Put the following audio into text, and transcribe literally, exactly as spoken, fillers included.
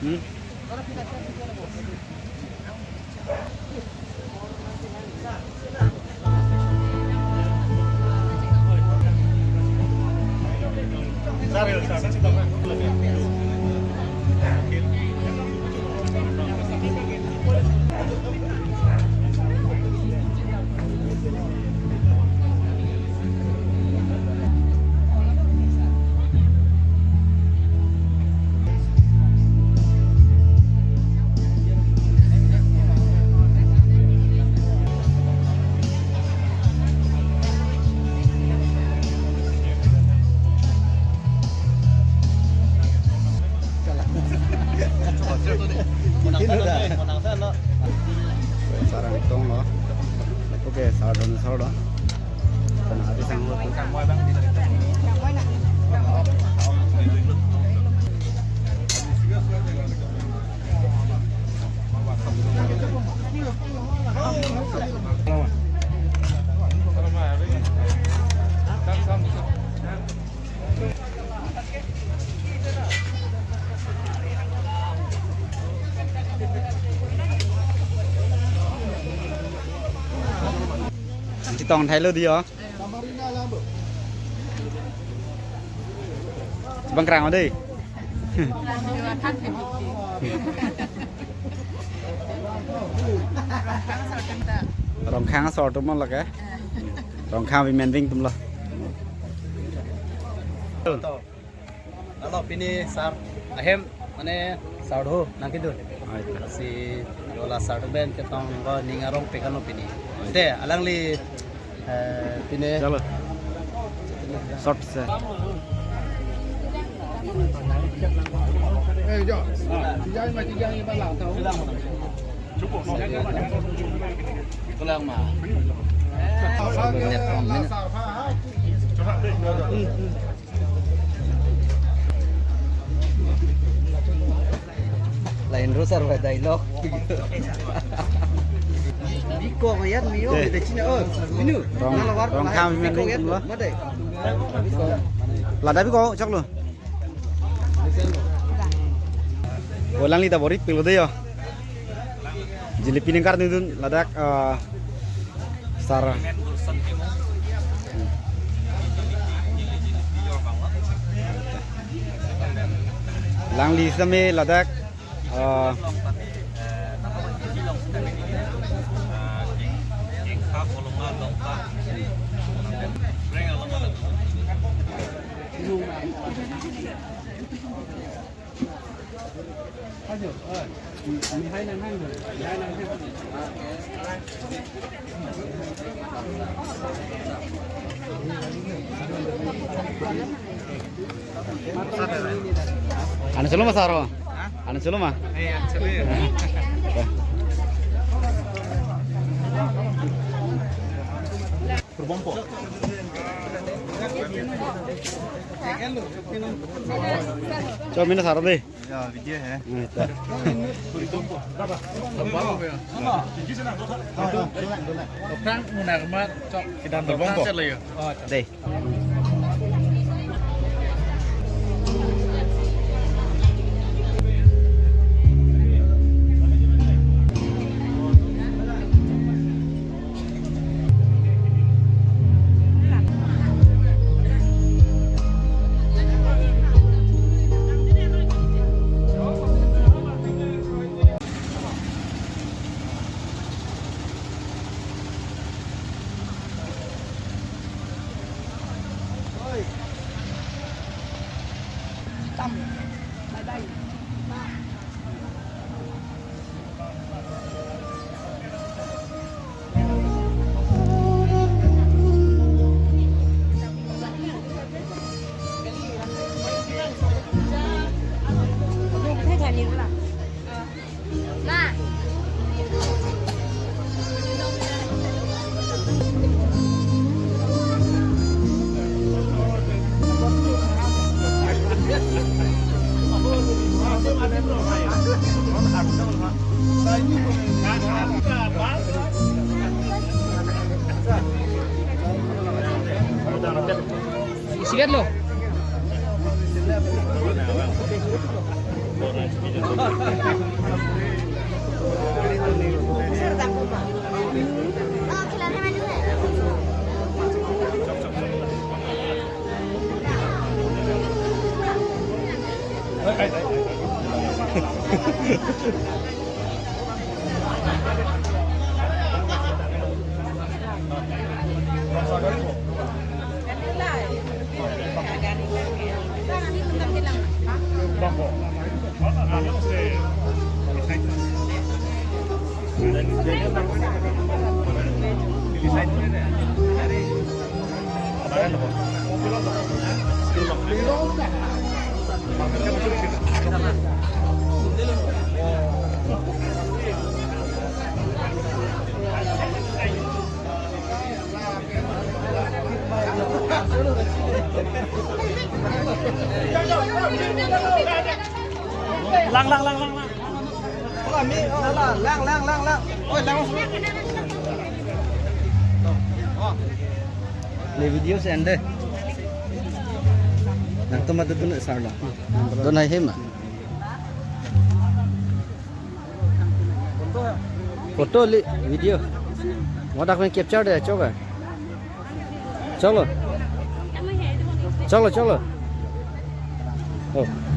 Hmm? Sarang tong lo. Oke, sarang, sarang. Karena habis yang lo tuh. Chetong thailo dei o. Bang krang o dei. Rongkhang asor atum lo ke. Rongkhang women wing atum lo. Halo, pini sar ahem, mane sar do nangkedun. Ai ta. Si yola sar do pen chetong ko ning arong pekano pini. Te alangli, eh, pini. Chalo. Short se. Eh, jo. Tijang ma, tijang iba lang tau. Kulang ma. Lain ro sar ba dialogue. Biko mayat mio. Eh. Bida China, oh, minu. Rong, nala war rong lain. Kham biko mayat mio. Made. Ladak biko choklo. O alangli ta bor-i pilo dei o. Jelebi ningkar nidun ladak, eh, sar. Alangli sitame ladak, eh, Anu solo ma saro? Anu solo ma? Eh, anu solo ya. Chok mina saro dei. Ya, video hai. Hmm, ta. Tang munar mat, chok. Kita terbang kok. Dei. Ticket lo. Lang, lang, lang, lang, lang. Lang, lang, lang, lang. Oi, lang. Le video si ande. Nangtum madu tu na sarlo. Donai hema. Photo li video. Mo dak pen capture de choga. Cholo. Cholo, cholo. Oh.